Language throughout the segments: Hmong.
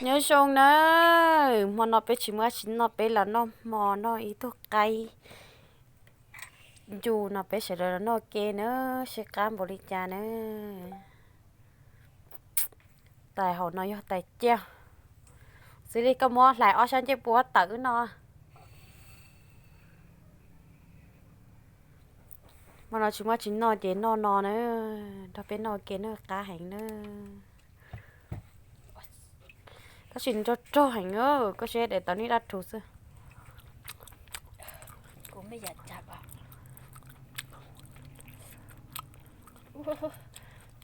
Nyob zoo na, hmo no peb tsis muaj dab tsi noj, peb los noj hmo, noj ib tug qaib ncu no, peb sawv daws los noj ke na, seb qab npaum li cas na. Tais hauv no yog tais ciaj. Xws li koj muab hlais ob sab ncej puab tawm wb no. Hmo no tsis muaj dab tsi noj ces noj no na, nrog peb noj ke na, qab heev na. Tab sis nrog rog heev, koj saib daim tawv nij dab rhuv xwb.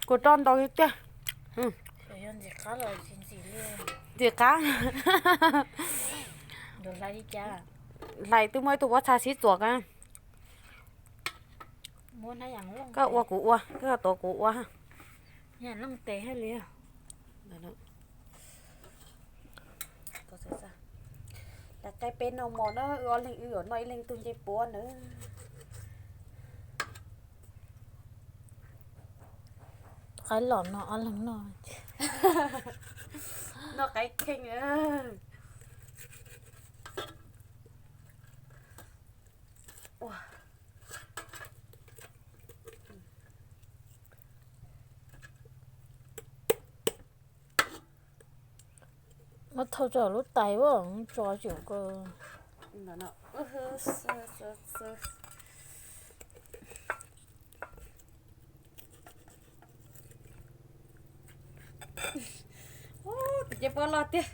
Kuv roj ntau tiag tiag. Ntxim qab. Hlais twb muaj ib tug pob txha sib txuas. Koj ua kuv ua, koj tuav kuv ua. Hlais qaib peb noj mov na, wb ob leeg wb yuav noj ib leeg tug ncej puab na. Qaib los no ob leeg noj. Noj qaib kheej. Muab thau tso lub tais ua tso tso ko. Tus ncej puab loj tiag.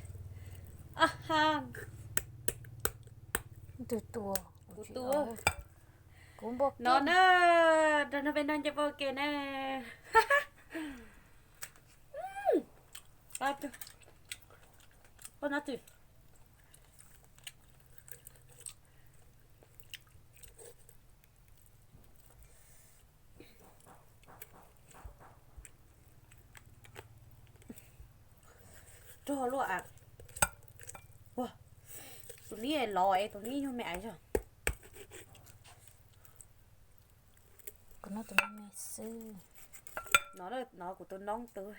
Tus tua, kuv tua. Kuv npua no na, nrog no peb noj ncej puab ke na. Koj nyob twg? Rog luaj a. Ua, tus nib lov es tus nib yog me ais zog. Kuv noj tus me me xwb. No, no kuv tus noob tus.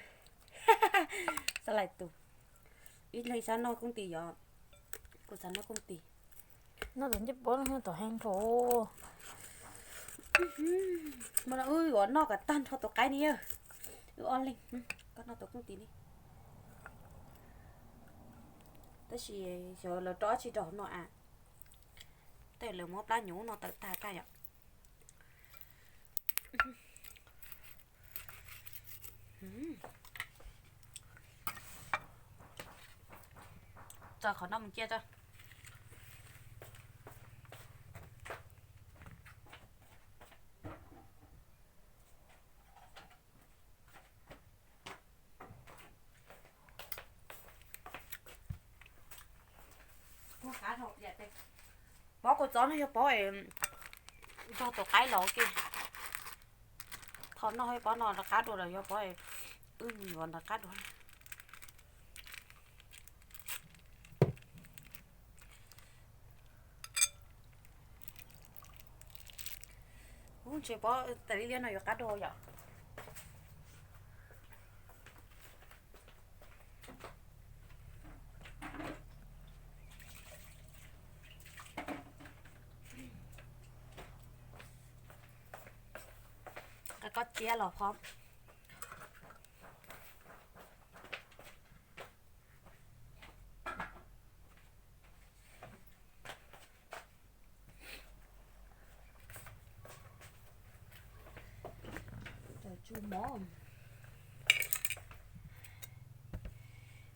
Xav lais tus. Ib leeg xav noj kooj tis yom. Kuv xav noj kooj tis. Noj tus ncej puab no tom hee nkaus. Mas no wb yuav noj kom tag nrho tus qaib ni. Wb ob leeg, koj noj tus kooj tis ni. Tab sis xyov lawv rau dab tsi rau hauv no a. Tej lawv muab plab nyuv no tawm tag tag yom. Tso qhov no mus cia tso. Pob kua txob no yog pob es nrog tus qaib los ua ke. Thaum noj pob no rov qab dua los yog pob es wb mus yuav rov qab dua. Ub, ntshe pob tas li liaj no yuav qab dua yom. Koj ciab los phob.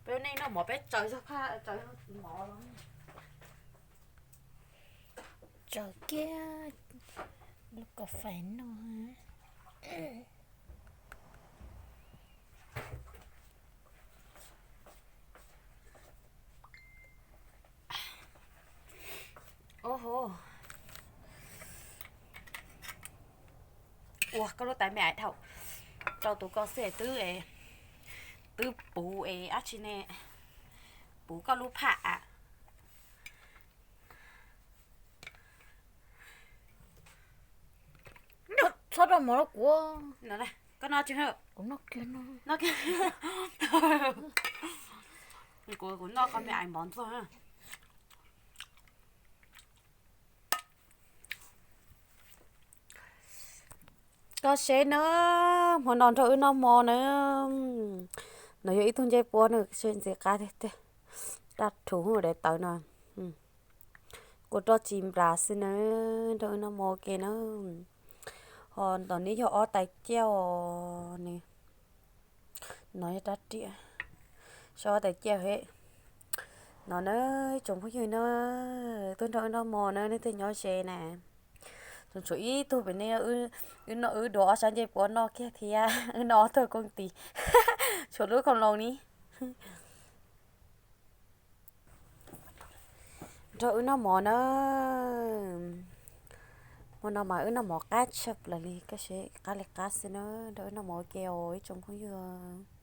Peb nej noj mov peb tsaws zog phaj tsaws zog mov los. Tsaws kiag lub kas fais noj. Ua koj lub tais me ais dhau, rau tus ko xwb twb, twb puv es dab tsi ne, puv koj lub phaj a. Txhob rau mov rau kuv. Koj noj tsis, kuv noj kiag no. Noj kiag. Kuv, kuv noj koj me ais mov ntxuag. Koj seb na, hmo no nrog wb noj mov na. No yog ib tug ncej puab na, seb ntxim qab tiag tiag. Raj rhuv daim tawv no, kuv roj tsis nplas xwb na, nrog wb noj mov ua ke na. Ho ntawm no yog ob tais ciaj os ne. No yog rab riam, saib ob tais ciaj he. No na, ib tsoom phooj ywg na, tuaj nrog wb noj mov na, nej tej nyob ze na. Tseem tshuav ib tug pem ne, wb noj wb dua ob sab ncej puab noj kiag thiab, wb noj ob tug kooj tis, tshuav lub khoom loo ni. Nrog wb noj mov na. Hmo no mas wb noj mov qab tshaj plaws li, koj seb qab li qab xwb na, nrog wb noj mov ua ke os ib tsoom phooj ywg.